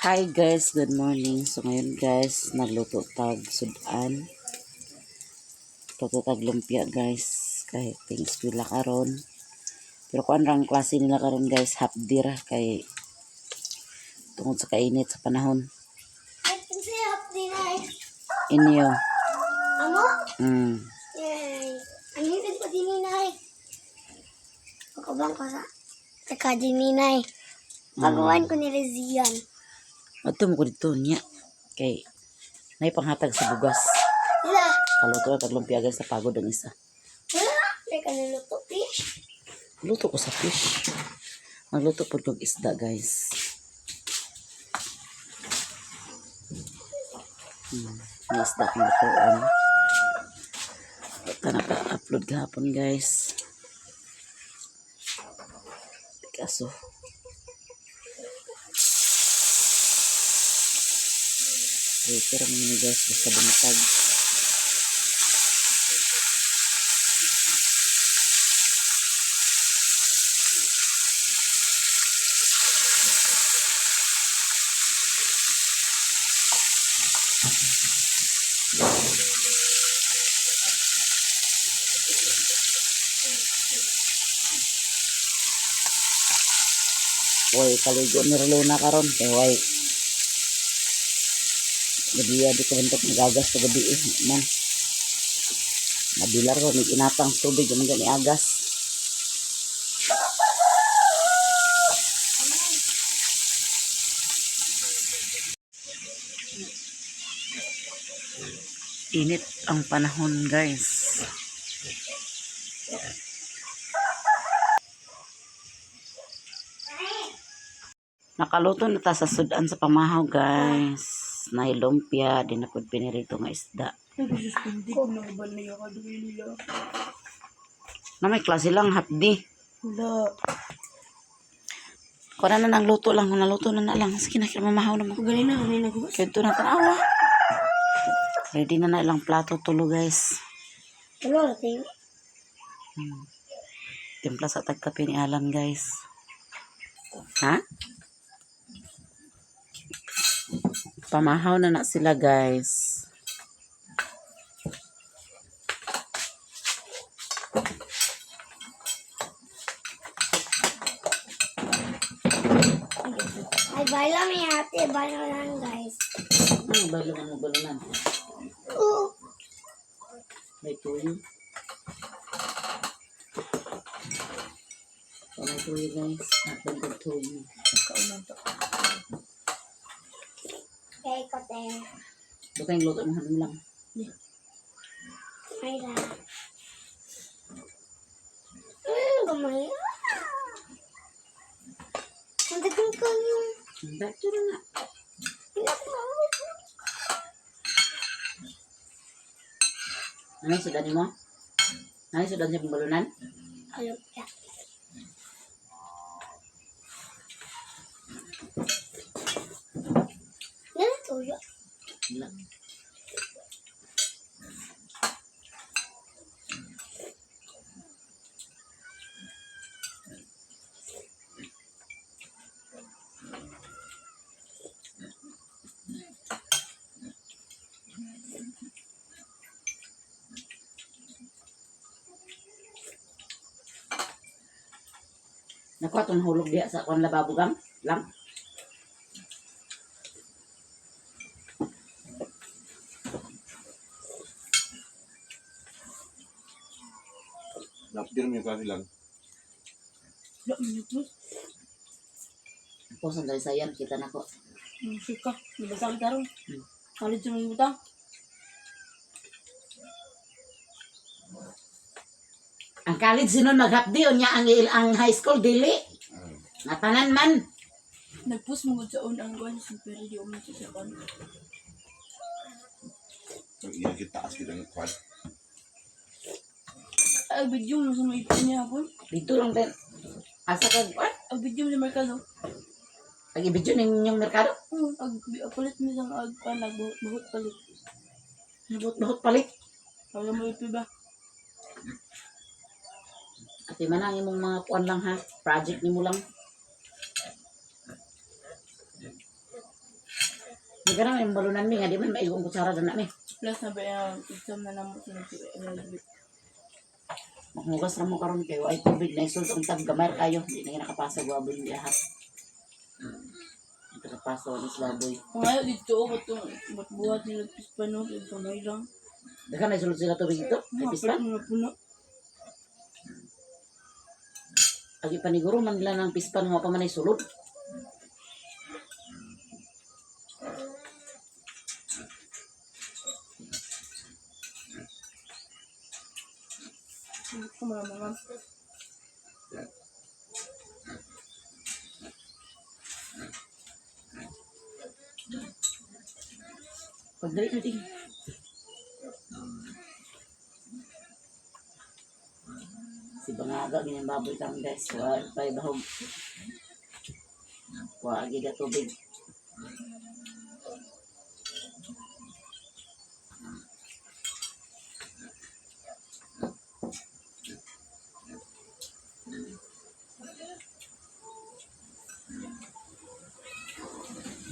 Hi guys, good morning. So ngayon guys, nagluto tag sudan. Luto tag lumpia guys. Kahit things pila karon. Pero kuan ra ang klase nila karon guys, half dira kay tungod sa kainit sa panahon. I can say up the night. Inyo. Amo? Yay. Ang hilig ko din inay. Pagkabang ko sa academy, nay. Pagawan ko ni Rezian. Adto mo ko dito niya. Kay nay panghatag sa bugas. Wala. Kaluto ra tag lumpia guys, sa pagod ang isa. Wala. Teka, naluto fish. Luto ko sa fish. Magluto pod kog isda guys. May isda kong lutoon. Basta naka-upload gahapon guys. Kaso. Pero mga guys, basta bumatag. Way kaligo ni Reluna karon kay way gabi di ko bentok nagagas sa gabi eh man. Nabilar ko mig inatang tubig man gani agas. Init ang panahon guys. Nakaluto na ta sa sudan sa pamahaw guys. Nay lumpia, di na pud pinirito nga isda. Nagsuspindi ko na ba na yung kaduwi nila? Na may klase lang hapdi. Wala. Kuha na nang luto lang, kung naluto na na lang. Sige na, kaya mamahaw na mo. Galing na, galing na gumas. Kaya ito na tanawa. Ready na na ilang plato tulo guys. Wala, tayo. Timpla sa tagkape ni Alan guys. Ha? Pamahaw na na sila guys. Ay, baila mi ate. Baila lang guys. Ano balunan mo balunan? Oo. May tuyo. Oh, may tuyo guys. Nakabang tuyo. Kaunan to. Kaya ko tayo. Buta yung luto mo hanong lang. Ay, la. Gamay. Ang dagang ko yung Hindi, ito na nga. Ano yung sudan mo? Ano yung sudan sa balunan? Alam ya. Ano tuyo? Wala. Nakuha itong hulog diya sa kwan lababo gam? Lang? Napdir mo yung klase lang. Wala, man yung plus. Ako, sandali sayan. Kita na ko. Musik ka. Nabasa kita ron. College mo yung butang. Ang college sinon maghapdi o niya ang high school dili. Natanan man. Nagpost mo gud sa on ang guwan sa pero di mo sa kon. So, iya kita taas kita ng kwan. Ay, video mo sa may niya hapon. Dito lang din. Asa ka what? Ang video mo sa merkado. Ang ibidyo ninyong merkado. Ag palit mo isang ag pan nagbuhot palit. Buhot-buhot palit. Wala mo ipi ba? Ate man ang imong mga kuan lang ha. Project nimo lang. Kaya naman yung balunan mi nga di man maigo ang kutsara na mi. Plus na ba yung exam na namo sa nag-graduate. Magmugas ra mo karon kay ay tubig na isulod ang tag gamay ra kayo. Di na nakapasa baboy ni lahat. Ito nakapasa ni baboy. Kung ayaw dito, oh, ba't yung ba't buhat nila pispan no? Kaya gamay lang. Daghan na isulod sila tubig dito. Kay Mga pispan. puno puno. Agi paniguro man nila ng pispan nga pa man ay sulod. Hindi ko mga. Pagdali na din. Si Bangaga, ganyan baboy kang guys. Wa pa'y bahog. Wa agi ga tubig.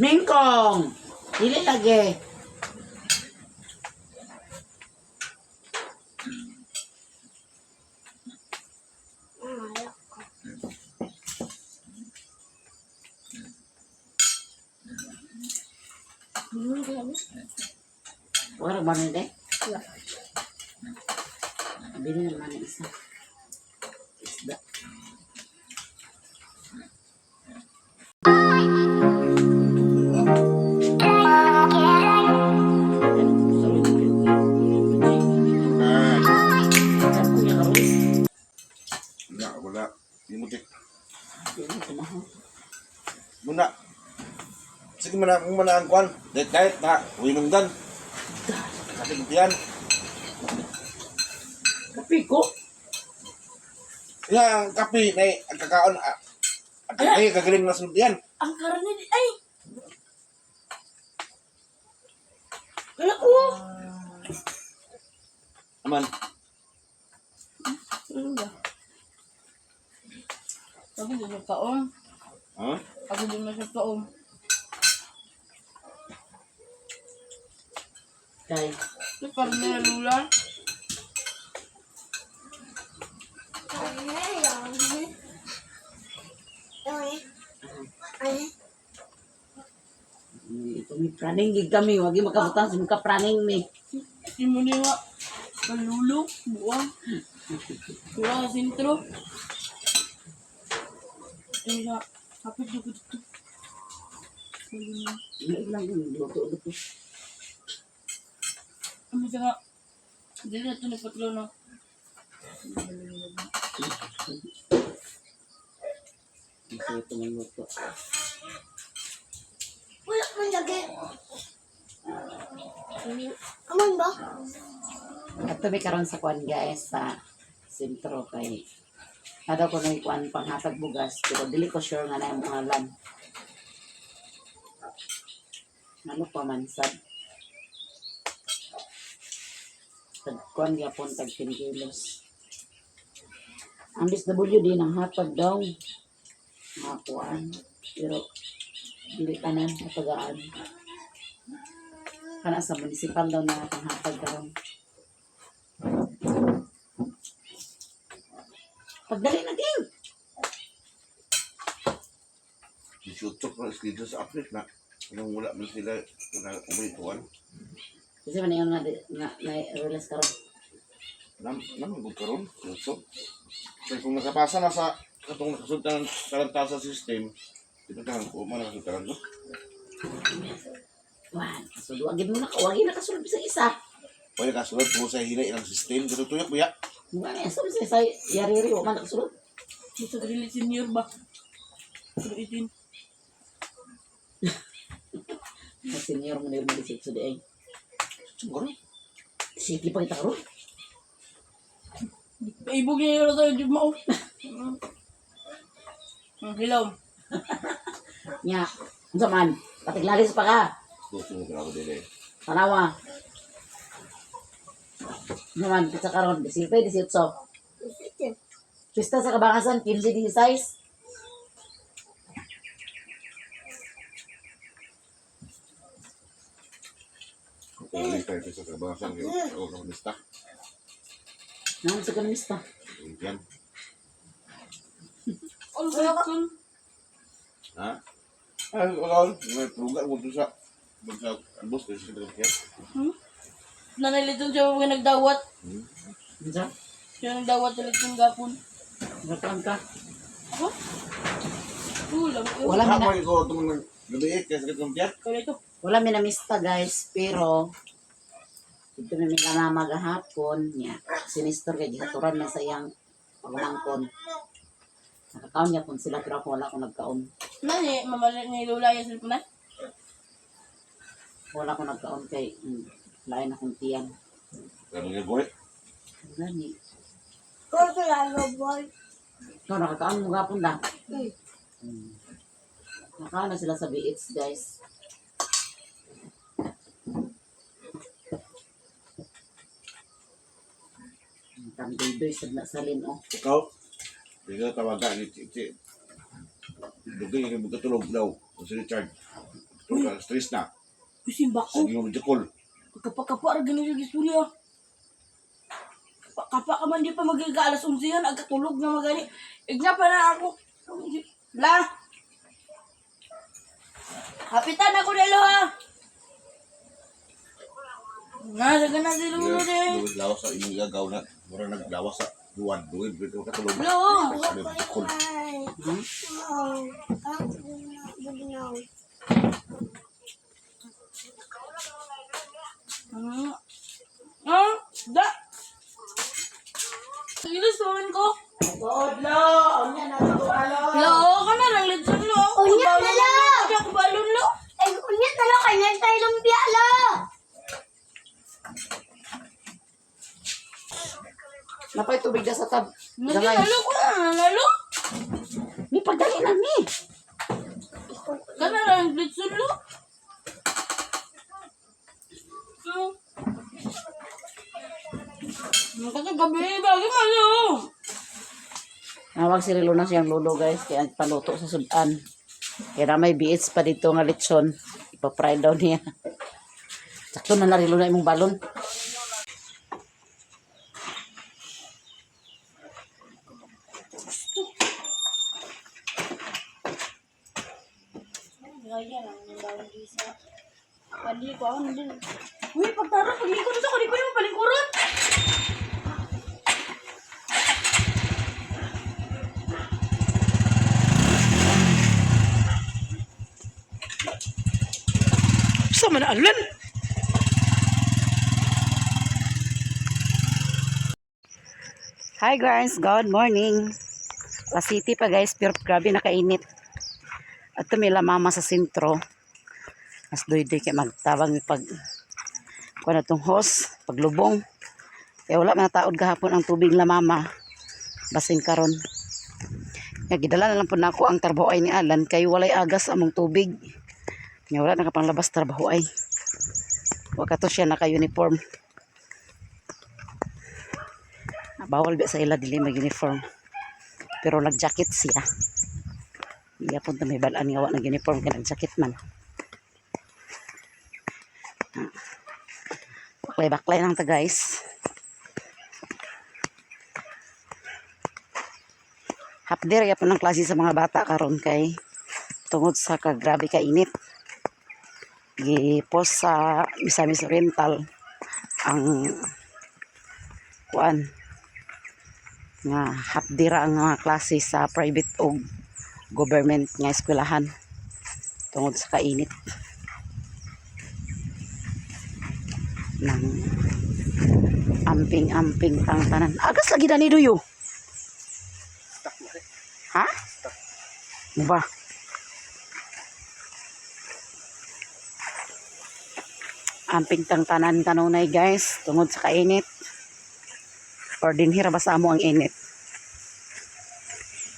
Mingkong! Dili lagi. Ah, Ano kaya mo? Wala ba nila eh? Wala. Bili naman ng isa. Isda. Ah, Wala. wala, wala. Imutik. Muna. Sige mana kung mana ang kwan. Diet diet na. Winungdan. Kasi yan. Kape ko. Nga ang kape na ang kakaon. Ah, ang kape kagaling na sulod yan. Ang karne di ay! Wala ko! Aman. Ano ba? Ako din sa kaon. Ha? Ako din sa kaon. Kay. Ito karne na lula. Ay, Ito may praning gig kami. Wagi makabutang sa mga praning mi. Si Muniwa. Kalulo. Buwang. Buwang sa sentro. Ay na. Kapit ko dito. Ano lang yung luto luto. Ano siya nga? Hindi na ito nagpatlo na. Ito ito ng luto. wala man lagi. Aman ba? At may karon sa kuan guys sa sentro kay Ada ko na kuan panghatag bugas pero dili ko sure nga na yung pangalan. Ano pa man sad. Tag kuan gyapon tag 10 kilos. Ang DSWD nang hatag daw mga kuan pero dili tanan hatagaan. Kana sa munisipal daw na panghatag karon. Pagdali na ding. Isutok na schedule sa April na. Anong wala man sila na umituan. Kasi man yung nga, nga, na release karon. Nam nam gud karon. Isutok. Kaya kung nakapasa na sa katong nakasultan taranta sa system, ito kang ko man nakasultan no. Wan, so wagin mo na wagin na kasulod sa isa. Wala kasulod mo sa hila ilang system dito tuyok buya. Mga na sa isa yariri wa man nakasulod. Basta dili senior ba? Pero itin. Ang senior mo na yung mga sa diay. Siguro. Sige pa kita karon. Paibog niya yun sa di mao. Ang hilaw. Nya, unsa man? Patiglalis pa ka. Gusto mo grabe dili. Tanawa. Unsa man pizza karon, 17, 18. Pista sa Kabangasan, 15, 16. Kung tayo sa trabaho ako ka mista. Naon sa kanamista? Yan. Ano ba yun? Ha? Ay, wala. May pluga mo doon sa bus kasi sa kaya. Nanay litson siya mga nagdawat. Unsa? Siya nagdawat sa litson gapon. Nagkaon ka? Ako? Kulang. Wala Ha, mi na, mo ko itong gabi eh, kaya sakit ng tiyan. Kaya ito. wala mi namista guys, pero ito mi mila mama gahapon niya. Si Nestor kay gihaturan na sa iyang pagmangkon. Nakakaon niya kung sila pero ako wala akong nagkaon. Nani, mamalit ni Lola yung cellphone na? Wala akong nagkaon kay lain akong tiyan. Ano nga boy? Gani. Ko lalo boy. Ikaw nakakaon mo gapon da. Nakaon na sila sa BH guys. Tandoy-doy sa nasalin oh. Ikaw? Hindi ka tawagan ni Chichi. Dugay ka magkatulog daw. Si Richard. Tulog ka, stress na. Uy, simba ko. Sige mo call. Kapa-kapa, ra ganun yung istorya. Kapa ka man di pa magiga alas 11 yan, agkatulog na magani. Igna pa na ako. La! Kapitan ako nilo ha! Nga, daga na si Lolo din. Dugay lawas sa imong gagaw na. Mura naglawas sa duwan. Dugay ka katulog. Lo! Sabi ko, call. Ay. Hmm? Oh. Ang bugnaw. Ah, ah, da! Ilusuin ko. Lo, unya na to alo. Lo, ka na lang litson lo. Unya na lo! Hindi ako balon lo. Ay, unya na lang kay nang tayo lumpia lo. Napay tubig da sa tab. Naging nalo ko na, nalo. Mi pagdali na mi. Ka na lang litson lo. Kasi gabi, bagay malo. Nawag si Rilo na siyang lolo guys kaya paluto sa sudan. Kaya na may BH pa dito nga lechon. Ipa-fry daw niya. Sakto na narilo na imong balon. Gaya lang yung bawang gisa. Pali ko ako nandun. Uy, pagtaro, paglingkod sa kulit ko yung palingkuran. Sa man allan. Hi guys, good morning. La city pa guys, pero grabe nakainit. At tumila mama sa sentro. Mas doy-doy kay magtabang pag kuha na tong hose, paglubong. Kaya wala man nataod gahapon ang tubig la mama. Basin karon. Nga gidala na lang po nako ang trabaho ay ni Alan kay walay agas among tubig. Nga wala nakapanglabas trabaho ay. Wa ka to siya naka-uniform. Bawal ba sa ila dili mag-uniform. Pero nag-jacket siya. Iya po may balaan nga wa nag-uniform kay nag-jacket man. Ah. Baklay-baklay lang ta guys. Hapdir ya po ng klase sa mga bata karon kay tungod sa kagrabe ka init. Gi-post sa Misamis Oriental ang kuan nga hapdira ang mga klase sa private o government nga eskwelahan tungod sa kainit ng amping-amping tang tanan. Agas lagi na ni Duyo. Ha? Ano ba? Amping tang tanan kanunay guys tungod sa kainit or dinhi ra ba sa amo ang init.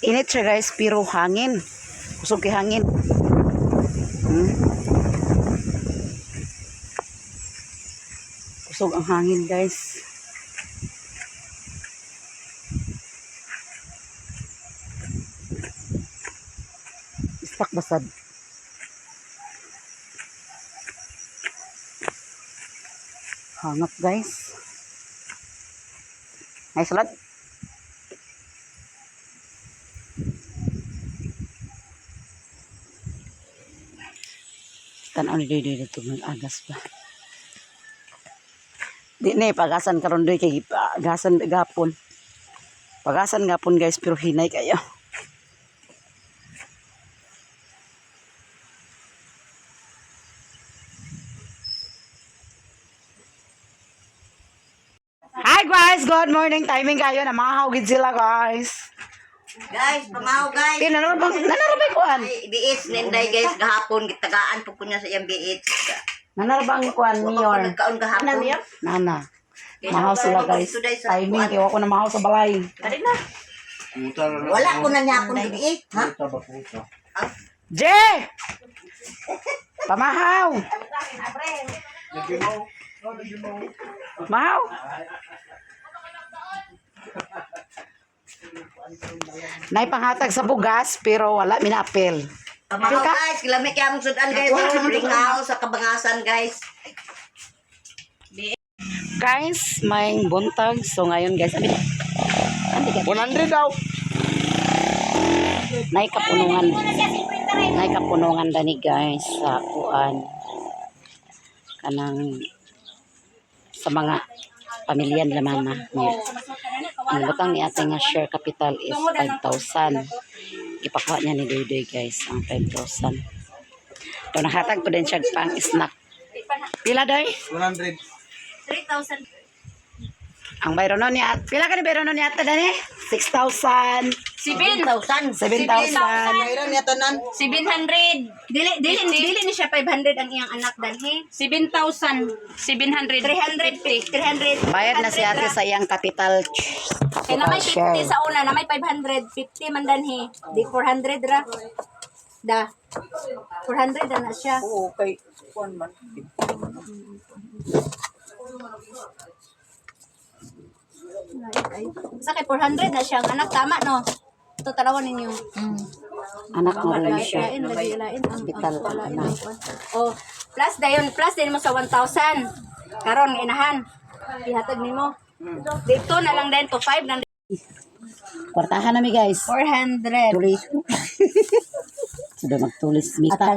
Init siya guys pero hangin. Kusog kay hangin. Kusog ang hangin guys. Istak basad. Hangap, guys. Ay, salad. Tanaw ni Doy dito mag-agas pa. Di na eh, pagasan karon doy kay pagasan gapon. Pagasan gapon, guys, pero hinay kayo. Hi guys, good morning. Timing kayo na mga sila, guys. Guys, pamaw guys. Eh, nanarabang nanarabay kuan. Ay, BH ninday guys gahapon gitagaan po ko niya sa iyang BH. Nanarabang kuan Wa mayor. ko nagkaon gahapon. Nana. Mahaw sila, guys. Timing kayo ako na mahaw sa balay. Kuta na lang. Wala ko na niya akong BH, ha? Kuta ba kuta? Je! Pamahaw! Mahaw! Nay panghatag sa bugas pero wala minapel. Pamahaw guys, kilami kaya mong sudan guys. Ringaw sa kabangasan guys. Guys, may buntag. So ngayon guys, abi. 100 daw. Nay kapunungan. Nay kapunungan dani guys sa kuan kanang sa mga pamilya nila mama. Niya. Ang butang ni ate nga share capital is 5,000. Ipakuha niya ni Doydoy guys ang 5,000. So nakatag po din siya pang snack. Pila doy? 100. 3,000. Ang bayrono ni at pila ka ni bayrono ni ate dani? 6,000, 7,000. 7,000. Mayroon niya tanan. 700. Dili dili dili ni siya 500 ang iyang anak danhi. 7,700. 350. 300. Bayad na si ate sa iyang capital. Kay na may Capital share. 50 sa una, na may 550 man danhi. Di 400 ra. Da. 400 na na siya. Oo, kay kuan man. Sa kay 400 na siya ang anak tama no. Ito tarawan ninyo. Anak mo rin siya. Lain lagi lain ang Hospital, ang- lain anak. ang kuwan. Oh, plus dayon, plus din mo sa 1,000. Karon nga inahan. Ihatag nimo. Dito na lang din to 5 na Kwartahan nami guys. 400. Tulis. Sudah magtulis mita.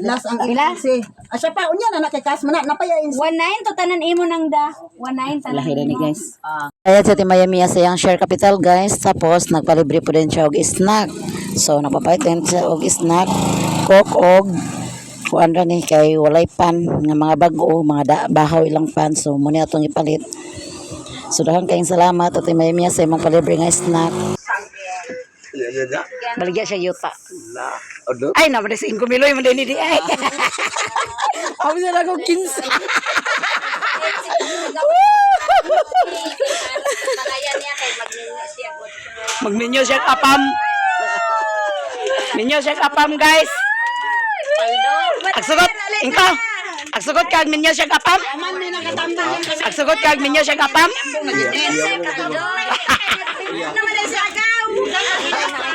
Last ang Pila? ANC. Asya pa unya na nakikas man na napaya 19 to tanan imo nang da. 19 tanan. Lahi ni guys. Ayan sa Miami sa iyang share capital guys. Tapos nagpalibre po din siya og snack. So nagpapait din siya og snack, coke og kuan ra ni kay walay pan nga mga bag-o, mga da, bahaw ilang pan. So muna atong ipalit. So dahon kayong salamat at Miami sa imong palibre nga snack. Baligya siya yuta. Ay, naman sa 5 miloy man din di ay. Ako na lang og 15. Kaya niya kay magninyo siya. Magminyo siya kapam. Minyo siya kapam, guys. Agsugot, ingko. Agsugot kag minyo siya kapam. Agsugot kag minyo siya kapam.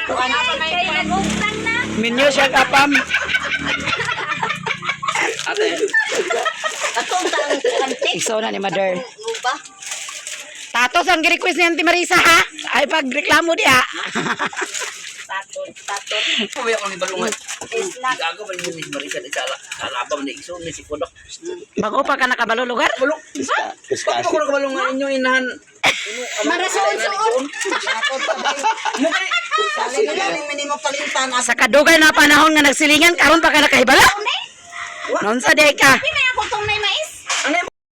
Kay nagugtang na. Minyo siya kapam. Katong taong kantik. Iso na ni mother. Ba? Tatos ang gi-request ni Auntie Marisa ha. Ay pagreklamo di ha. Pabaya ko ni balungan. Gago man yun ni Marisa ni sala. Salaba man ni Ison ni si Kodok. Bago pa ka nakabalo lugar. Balong. Bakit ko nakabalungan inyo inahan? Marasuon-suon. Galing minimo palintan Sa kadugay na panahon nga nagsilingan karon pa ka nakahibala. Nonsa di ka. May ako tong may mais. Ano